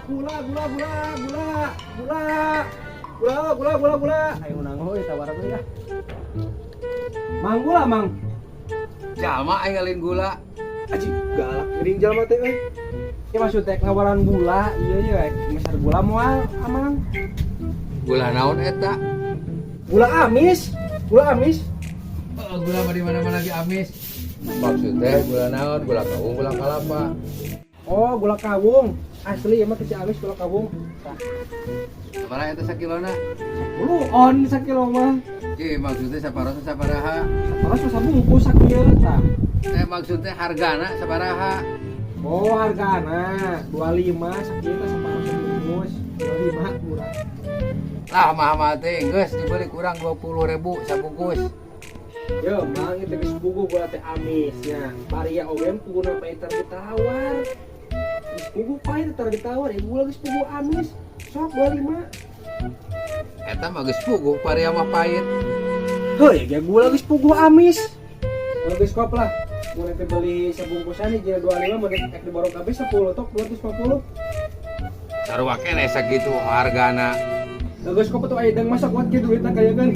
Gula, gula, gula, gula, gula, gula, gula, gula, gula. Ayo nanggo tawar aku ya. Mang, gula, Mang. Jalma aing ngalin gula. Aji, galak geuning jalma teh euy. Ya maksud teh ngawaran gula, iya iya meser gula moal, Amang? Gula naon eta? Gula amis, gula amis. Oh, gula mah di mana-mana lagi amis. Maksudnya gula naon? Gula kawung, gula kalapa. Oh, gula kawung. Asli emang kecil amis gula kawung. Tah, Sabaraha eta sakilona? 10 on sakilo mah. Ki, maksudnya saparos sabaraha? Saparos mah sabungkus sakieu tah. Eh, maksudnya hargana sabaraha? Oh, hargana 25 sakieu teh saparos sabungkus. 25 murah. Lah, mah teh geus dibeli kurang 20.000 sabungkus. Yo, Mang, itu geus puguh gula teh amisnya. Paria oge puguna pahit ditawar. Geus puguh pahit tar ditawar, ya gula geus puguh amis. Sok 25. Eta mah geus puguh paria mah pahit. Heuh, ya gula geus puguh amis. Geus kop lah. Mun teh beli sabungkusan hiji 25, mun rek diborong kabeh 10 tok 250. Sarua keneh sakitu hargana. Geus kop tuh aya deung masak kuat kieu duitna kaya kan.